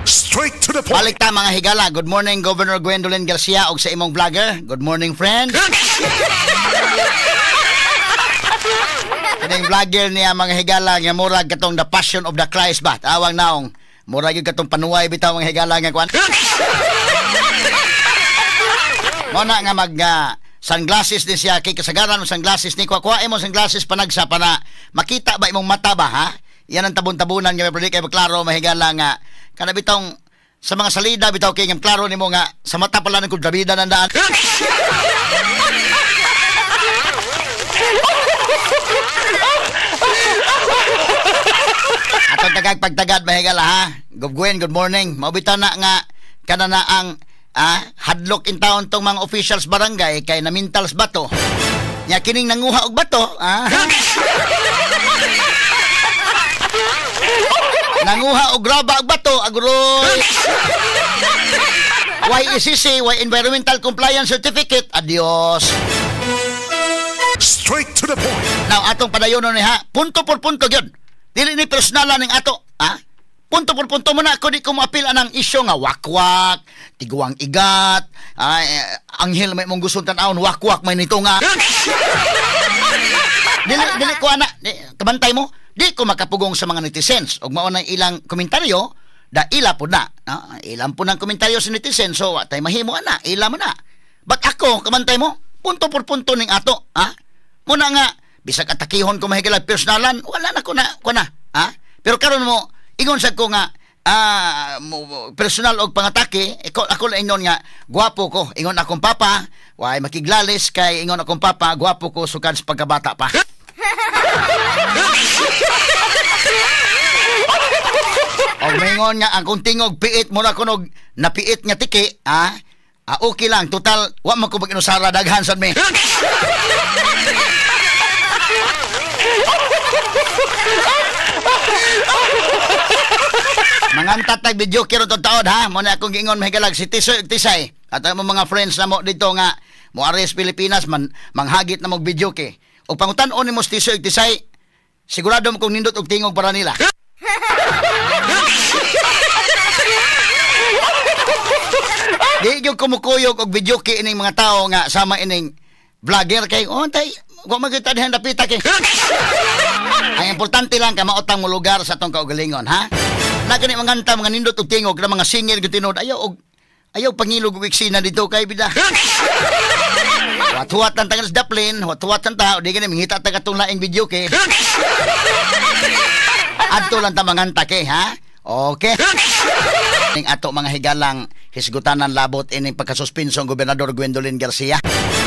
Straight to the point. Balik ta, mga higala. Good morning, Governor Gwendolyn Garcia, og sa imong vlogger. Good morning, friend. Kining vlogger niya, mga higala, nga murag katong The Passion of the Christ ba? Tawang naong. Murag yung katong panuway bitaw, mga higala, nga kwan. Muna nga mag sunglasses din siya. Kay kasagaran mo sunglasses ni kuha mo sunglasses panagsa para makita ba imong mata ba, ha? Yan ang tabon-tabunan nga may kay klaro mahigala nga kana bitong sa mga salida bitaw kay nga klaro nimo nga sa mata pala ng kontrabida ng daan. Atong tagag pagtagad mahigala, ha. Gubgwen, good morning. Mao bitaw na nga kana na ang hadlok in town tong mga officials barangay kay namintals bato. Nya kining nanguha og bato, ah. Nanguha og graba og bato, agroy. YECC, Y Environmental Compliance Certificate. Adios. Straight to the point. Now, atong padayonon ni ha. Punto por punto gyud. Dili ni personalan ning ato, ha? Punto por punto mo na ako di ko moapil anang isyo nga wakwak, tiguang igat, ay, anghel may mong gustong tan-awon, wakwak may nito nga. Dili dili ko ana, di, kabantay mo. Di ko makapugong sa mga netizens. Og mao nang ilang komentaryo, da ila po na. No? Ilang po ng komentaryo sa netizens, so atay mahimo ana, ila mo na. But ako, kabantay mo, punto por punto ning ato, ha? Muna nga, bisag atakihon ko mahigalag personalan, wala na ko na, ko na, ha? Pero karon mo, ingon sad ko nga, personal og pangatake, ako lang ingon nga, gwapo ko, ingon akong papa, way makiglalis kay ingon akong papa, gwapo ko sukad sa pagkabata pa. Og mingon nga ang kong tingog piit mo na kunog napiit nga tiki, ha? Okay lang, total wa man ko mag-inusara daghan sad mi. Manganta tag video kiro to taod, ha. Mo na akong giingon mahigalag si Tisoy ug Tisay. At ang mga friends na mo dito nga mo ares Pilipinas man manghagit na mog video ke. Og pangutan-on nimo si Tisoy ug Tisay, sigurado mo kung nindot og tingog para nila. Di gyud kumukuyog og video ke ining mga tao nga sama ining vlogger kay oh tay wa magita dihan dapita kay. Ang importante lang kay mautang mo lugar sa atong kaugalingon, ha. Na gani manganta mga nindot og tingog na mga singer gyud tinuod ayaw og ayaw pangilog og eksena dito kay bida. Huwat-huwat ang tagal sa daplin, huwat-huwat ang tao, di gani mangita ta katong laing video kay. Adto lang ta manganta kay, ha? Okay. Ning ato mga higalang hisgutanan labot ining pagkasuspenso ang Gobernador Gwendolyn Garcia.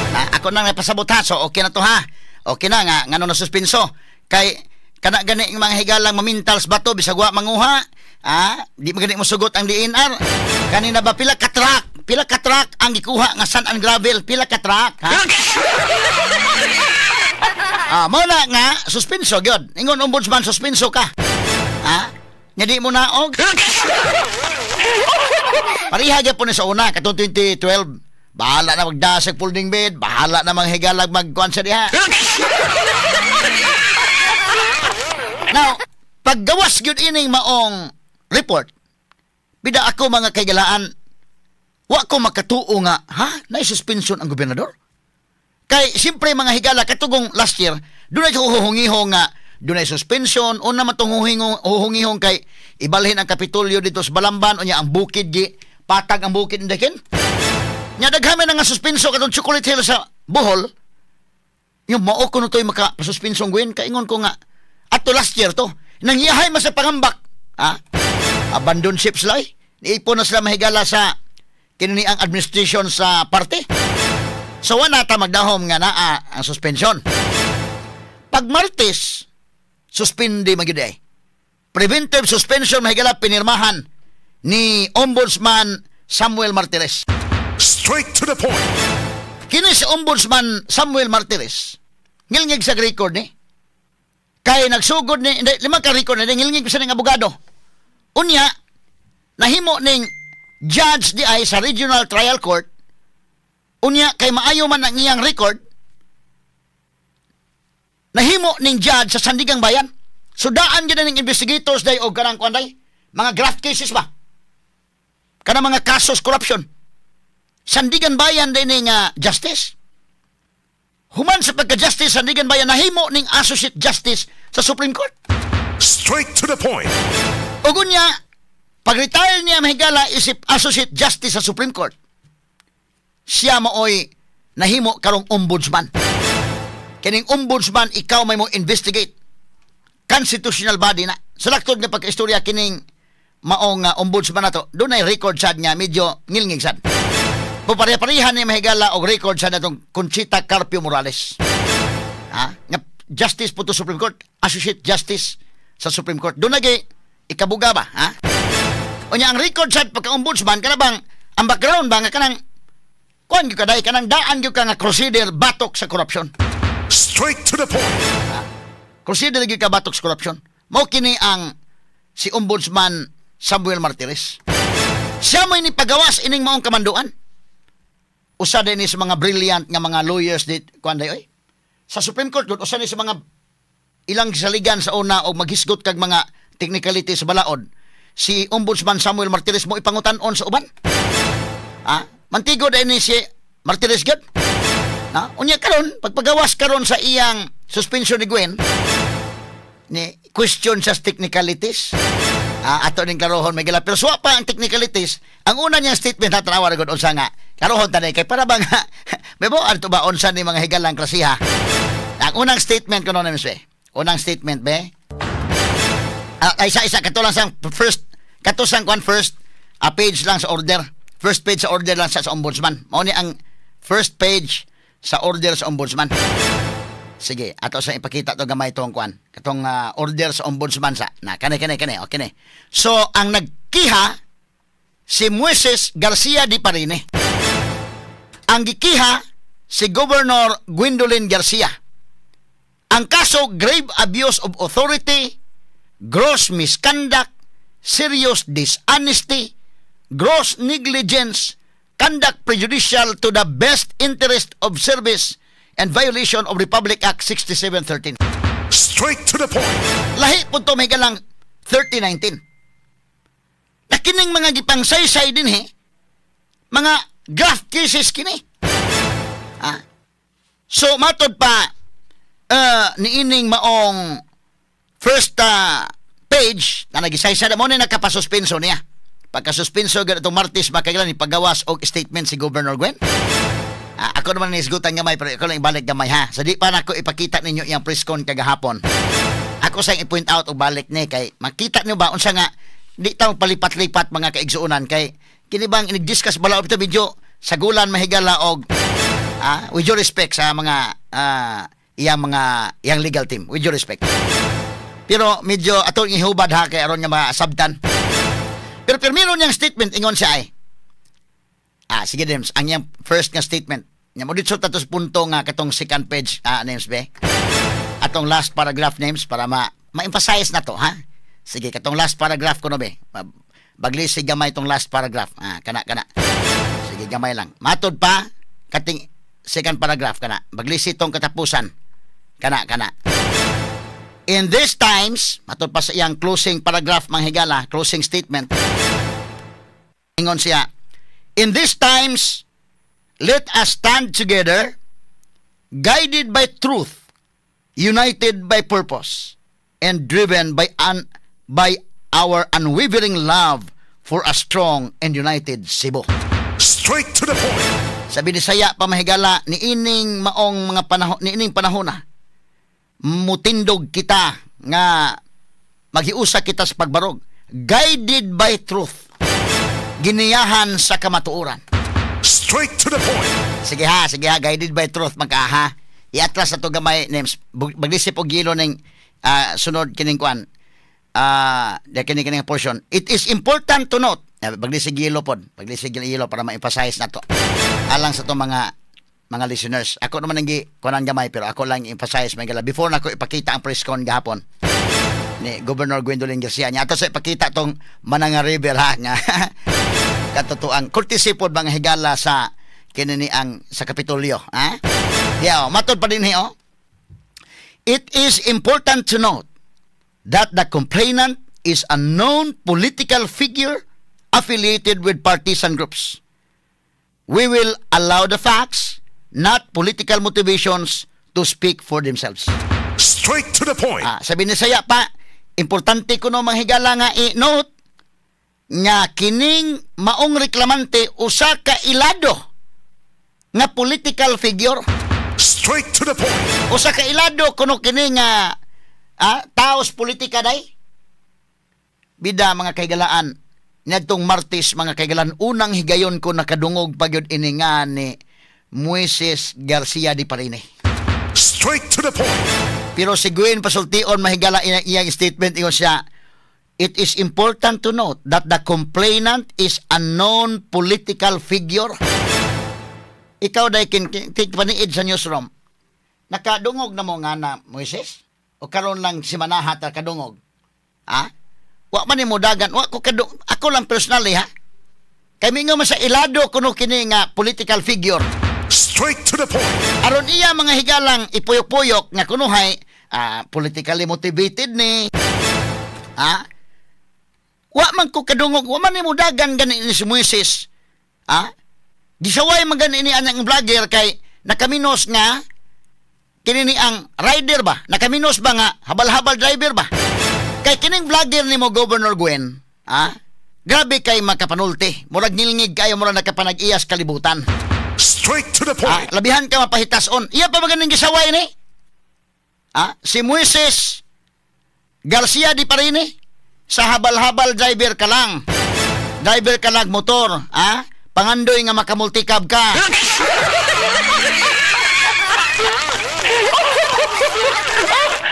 Na, ako nang napasabot ha, so okay na to, ha. Okay na nga ngano na suspenso kay kana gani ang mga higalang mamintals bato bisag wa manguha, ah, di man gani mo sugot ang DNR. Kanina ba pila ka truck ang gikuha nga sand and gravel, pila ka truck, ha? Mo na nga suspenso gyud. Ingon ombudsman suspenso ka. Ha? Nya di mo naog. Pareha gyud po ni sa una katong 2012. Bahala na magdasag folding bed, bahala na manghigalag magkuan sa diha. Now, paggawas gyud ining maong report, bida ako mga kaigalaan, wa ko makatuo nga, ha? Nai-suspension ang gobernador? Kay siyempre mga higala, katugong last year, dunay huhungihong nga, dunay suspension, una man tong huhungihong kay ibalhin ang Kapitolyo dito sa Balamban, unya ang bukid gi, patag ang bukid ndakin. Nya daghan man nga suspenso katong Chocolate Hill sa Bohol. Yung mao ko no toy makapasuspensong Gwen, kaingon ko nga ato last year to, nangyahay man sa pangambak, ha? Abandon ships sila eh. Niipon na sila mahigala sa kinini ang administration sa parte. So wala ta magdahom nga naa ang suspension. Pag Martes, suspindi magyud ay. Preventive suspension mahigala pinirmahan ni Ombudsman Samuel Martires. Straight to the point. Kini si Ombudsman Samuel Martires, ngilngig sa record ni. Kay nagsugod ni, hindi, lima ka record ni, ngilngig sa ning abogado. Unya, nahimo ning judge di ay sa Regional Trial Court. Unya, kay maayo man ang iyang record, nahimo ning judge sa Sandigang Bayan. Sudaan gyud ning investigators day og kanang kuan day. Mga graft cases ba? Kana mga kasos corruption. Sandiganbayan din nga justice. Human sa pagka-justice Sandiganbayan, nahimo ning associate justice sa Supreme Court. Straight to the point. Ug unya, pag-retire niya, mahigala, isip associate justice sa Supreme Court. Siya maoy nahimo karong ombudsman. Kining ombudsman, ikaw may mo investigate. Constitutional body na. Sa laktod nga pagka-istorya, kining maong ombudsman na to, dunay record sad nga medyo ngilngig sad. Pareha-pareha ni, mahigala, og record sad natong Conchita Carpio Morales. Ha? Nga justice po to Supreme Court, associate justice sa Supreme Court. Dunay ikabuga ba, ha? Unya ang record sad pagka-ombudsman kana bang ang background ba nga kanang kuan gyud ka day, kanang daan gyud ka nga crusader batok sa corruption. Straight to the point. Crusader gyud ka batok sa corruption. Mao kini ang si Ombudsman Samuel Martires. Siya mo'y nipagawas ining maong kamanduan. Usa din ni sa mga brilliant nga mga lawyers dit kuan day oy. Sa Supreme Court gud, usa ni sa mga ilang saligan sa una og maghisgot kag mga technicality sa balaod. Si Ombudsman Samuel Martires mo ipangutan-on sa uban. Ha? Mantigo din ni si Martires gud. Na, unya karon pagpagawas karon sa iyang suspension ni Gwen, ni question sa technicalities. Ah, ato ning klarohon may gala. Pero suwa pa ang technicalities, ang una niyang statement na tanawa gud unsa nga. Klarohon tanay kay para bang bebo ato ba unsa ni mga higalang klasiha. Ang unang statement ko noon, be. Unang statement be. Ah, ay, isa isa kato lang sa first kato sang kwan, first page lang sa order. First page sa order lang sa ombudsman. Mao ni ang first page sa order sa ombudsman. Sige, ato sa ipakita to gamay tong kwan. Katong order sa ombudsman sa. Na kani kani kani, okay ni. So ang nagkiha si Moises Garcia de Parine. Ang gikiha si Governor Gwendolyn Garcia. Ang kaso, grave abuse of authority, gross misconduct, serious dishonesty, gross negligence, conduct prejudicial to the best interest of service, and violation of Republic Act 6713. Straight to the point. Lahi po to may galang 3019. Na kining mga gipangsaysay din he, mga graft cases kini. Ah. So matod pa niining maong first page na nagisaysay na mo ni nakapasuspenso niya. Pagkasuspenso ganitong Martes, makailan ni pagawas og statement si Governor Gwen. Ah, ako naman nisgutan gamay pero ako lang ibalik gamay ha. Sa di pa nako ipakita ninyo iyang press con kagahapon. Ako sa i-point out og balik ni kay makita niyo ba unsa nga di ta palipat-lipat, mga kaigsuonan, kay kini bang inig-discuss bala ito medyo sagulan, mahigala, og with due respect sa mga iyang mga iyang legal team, with due respect. Pero medyo atong ihubad ha kay aron nga masabtan. Pero pirmiro niyang statement, ingon siya ay sige Dems, ang iyang first nga statement. Nya mo dito tatos punto nga katong second page names be. Atong last paragraph names para ma ma-emphasize na to ha. Sige, katong last paragraph ko no be. Baglisig gamay itong last paragraph. Ah, kana kana. Sige, gamay lang. Matod pa kating second paragraph kana. Baglisi tong katapusan. Kana kana. In these times, matod pa sa iyang closing paragraph, manghigala, closing statement. Ingon siya, "In these times, let us stand together, guided by truth, united by purpose, and driven by our unwavering love for a strong and united Cebu." Straight to the point. Sa Binisaya pa, mahigala, niining maong mga panahon, niining panahon na mutindog kita nga maghiusa kita sa pagbarog, guided by truth, giniyahan sa kamatuoran. Straight to the point. Sige ha, sige ha, guided by truth magka ha. I-atras na to gamay names. Baglisip og gilo ning sunod kining kuan. Ah, uh, kini kining portion. It is important to note. Baglisig gilo pod. Baglisig gilo para ma-emphasize na to. Alang sa to mga listeners. Ako naman ang gi kuanan gamay pero ako lang emphasize may gala. Before nako ipakita ang press con gahapon ni Governor Gwendolyn Garcia niya. Ato sa ipakita tong Mananga River ha nga katotoang courtesy pod, mga higala, sa kini ang sa Kapitolyo ha. Yeah, oh, matod pa din oh. It is important to note that the complainant is a known political figure affiliated with partisan groups. We will allow the facts, not political motivations, to speak for themselves. Straight to the point. Sa Binisaya pa, importante kuno, mga higala, nga i-note nga kining maong reklamante usa ka ilado nga political figure. Straight to the point. Usa ka ilado kuno kini nga taos politika day. Bida, mga kaigalaan, niadtong Martes, mga kaigalaan, unang higayon ko nakadungog pagyud ini nga ni Moises Garcia di Parine. Straight to the point. Pero si Gwen pasultion, mahigala, iyang statement, ingon siya, "It is important to note that the complainant is a known political figure." Ikaw day kin paniid sa newsroom. Nakadungog na mo nga na Moises? O karon lang si Manahat kadungog? Ha? Wa man nimo dagan, wa ko kadung ako lang personally, ha. Kay mingon man sa ilado kuno kini nga political figure. Straight to the point. Aron iya, mga higalang, ipuyok-puyok nga kunuhay politically motivated ni. Ha? Wa man ko kadungog, wa man nimo dagan gani ni si Moises. Ha? Gisaway man gani ni anang vlogger kay nakaminos nga kini ni ang rider ba? Nakaminos ba nga habal-habal driver ba? Kay kining vlogger nimo, Governor Gwen, ha? Grabe kay makapanulti. Murag nilngig kayo, murag nakapanag-iyas kalibutan. Straight to the point. Labihan ka mapahitason. Iya pa ba ganing gisaway ni? Si Moises Garcia di Parine, sa habal-habal driver ka lang. Driver ka lang motor, ha? Pangandoy nga makamultikab ka.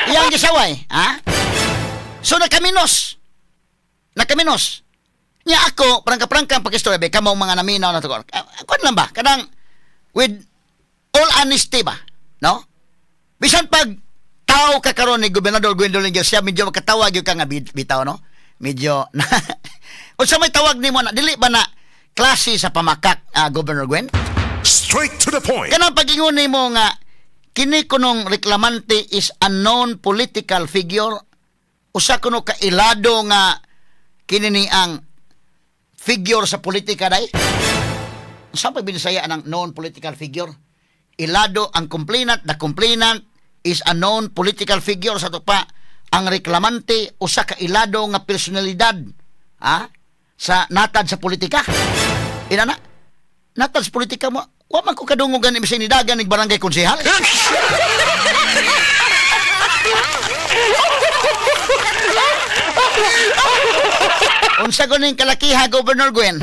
Iyang gisaway, ha? So nakaminos. Nakaminos. Nya ako, prangka-prangka ang pag-istorya, be, kamong mga naminaw na tukor. Kuan lang ba? Kanang, with all honesty ba? No? Bisan pag tao ka karon ni Gobernador Gwendolyn Garcia, medyo makatawag yun ka nga bitaw, no? Medyo, unsa may tawag nimo na, dili ba na klase sa pamakak, Governor Gwen? Straight to the point. Kanang pag-ingon nimo nga, kini kunong reklamante is a known political figure, usa kuno ka ilado nga kini ni ang figure sa politika day. Sa pa Binisaya ang known political figure? Ilado ang complainant, the complainant is a known political figure, sa pa ang reklamante usa ka ilado nga personalidad, ha, sa natad sa politika. Ina na natad sa politika mo, wa man ko kadungog gani bisan nidagan nig barangay konsehal. Unsa kuning kalakiha, Governor Gwen?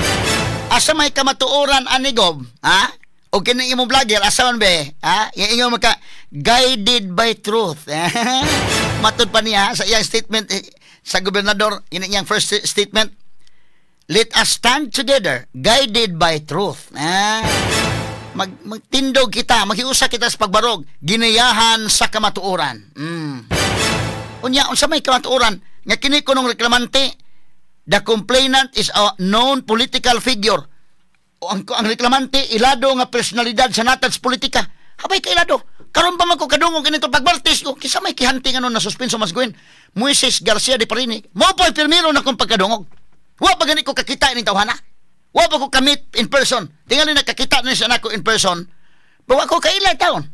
Asa may kamatuoran ani, Gob? Ha? O kini imong vlogger asa man be? Ha? Ingon maka guided by truth. Matud pa niya sa iyang statement sa gobernador, ini iyang first statement. Let us stand together guided by truth. Magtindog kita, maghiusa kita sa pagbarog, ginayahan sa kamatuoran. Unya, unsa may kamatuoran nga kini kunong reklamante, the complainant is a known political figure. O ang reklamante ilado nga personalidad sa natad sa politika. Habay ka ilado. Karon pa man ko kadungog kinito pagmartes ko, kinsa may kihanti nga na suspenso mas Gwen? Moises Garcia de Parini. Mo po'y pirmiro na kong pagkadungog. Wa pa gani ko kakita ining tawhana. Wa pa ko kamit in person. Tingali nakakita ni sa nako in person. Pero wa ko kaila taon.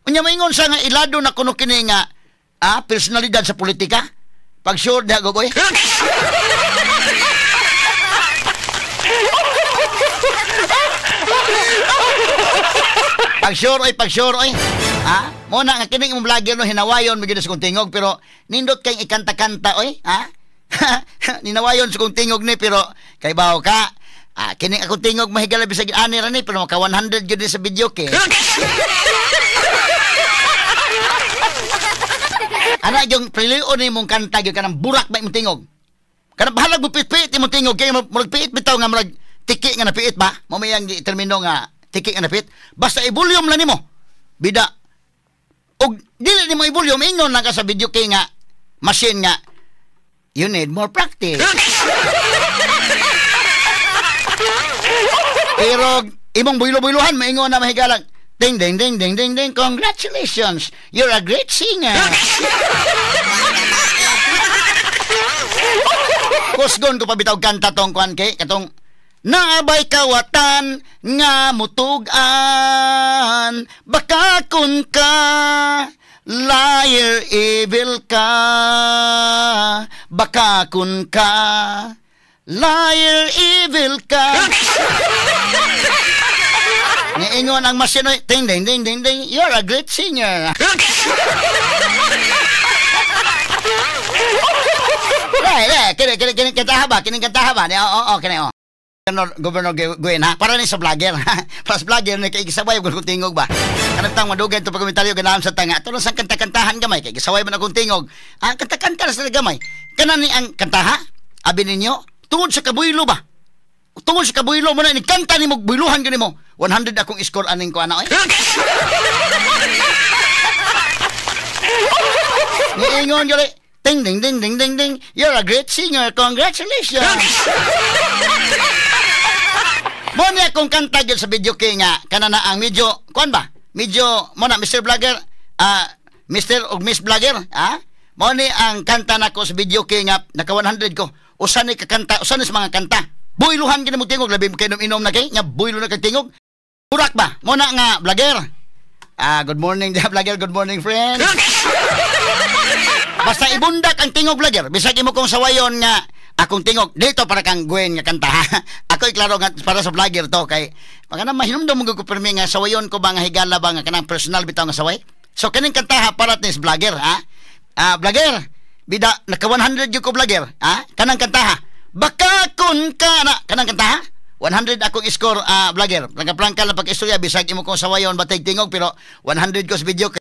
Unya maingon sa nga ilado na kuno kini nga personalidad sa politika. Pag sure diha gogoy. Pag sure oy, pag sure oy. Ha? Mo na nga kining imong vlogger no hinawayon mi gyud sa kong tingog pero nindot kay ikanta-kanta oy, ha? Ninawayon sa kong tingog ni pero kay bawo ka. Kining akong tingog mahigala bisag ani ra ni pero maka 100 gyud sa video kay. Ana yung prilion ni mong kanta gyud kanang burak ba imong tingog. Kanang bahalag mo piit imong tingog kay murag piit bitaw nga murag tiki nga napiit ba? Mo may ang termino nga tiki nga napiit. Basta i-volume lang nimo. Bida. Og dili nimo i-volume, ingon lang ka sa video kay nga machine nga you need more practice. Pero imong buylo-buyluhan maingon na mahigalang ding ding ding ding ding ding, congratulations, you're a great singer. Kusgon ko pa bitaw kanta tong kuan kay katong naabay kawatan nga mutugan, baka kun ka liar, evil ka, baka kun ka liar, evil ka. Niingon ang machine, oy, "Ding ding ding ding ding, you're a great singer." Right, right, kini kini kini kantaha ba? Kini kantaha ba? Oo, oo, kini oh. Governor Gwen ha, para ni sa vlogger. Para sa vlogger ni kay gisaway og kong tingog ba. Kanang tang madugay to pagkomentaryo ganahan sa tanga. Ato lang sang kanta-kantahan gamay kay gisaway man akong tingog. Ah, kanta-kanta sa gamay. Kana ni ang kantaha? Abi ninyo tungod sa kabuylo ba? Tungod sa kabuylo mo na ni kanta nimo buyluhan gani mo. 100 akong score aning ko ana oy. Niingon gyud, "Ding ding ding ding ding ding, you're a great singer. Congratulations." Mo niya akong kanta gyud sa video kay nga kana na ang medyo kuan ba? Medyo mo na Mr. Vlogger, Mr. ug Miss Vlogger, ha? Mo ni ang kanta nako sa video kay nga naka 100 ko. Usa ni kakanta, usa ni sa mga kanta. Buyluhan gid mo tingog, labi kay inom na kay nga buylo na kay tingog. Burak ba? Mo na nga vlogger. Ah, good morning dia vlogger, good morning friend. Basta ibundak ang tingog vlogger, bisag imo kong sawayon nga akong tingog dito para kang Gwen nga kanta. Ako iklaro nga para sa vlogger to kay mga mahinumdum mo ko pirmi nga sawayon ko ba nga higala ba nga kanang personal bitaw nga saway. So kaning kantaha para ni vlogger ha. Ah, vlogger, bida naka 100 gyud ko vlogger ha. Kanang kantaha. Baka kun ka na kanang kantaha. 100 akong score vlogger. Plangka-plangka lang pag-istorya bisag imo kong sawayon batig tingog pero 100 ko sa video.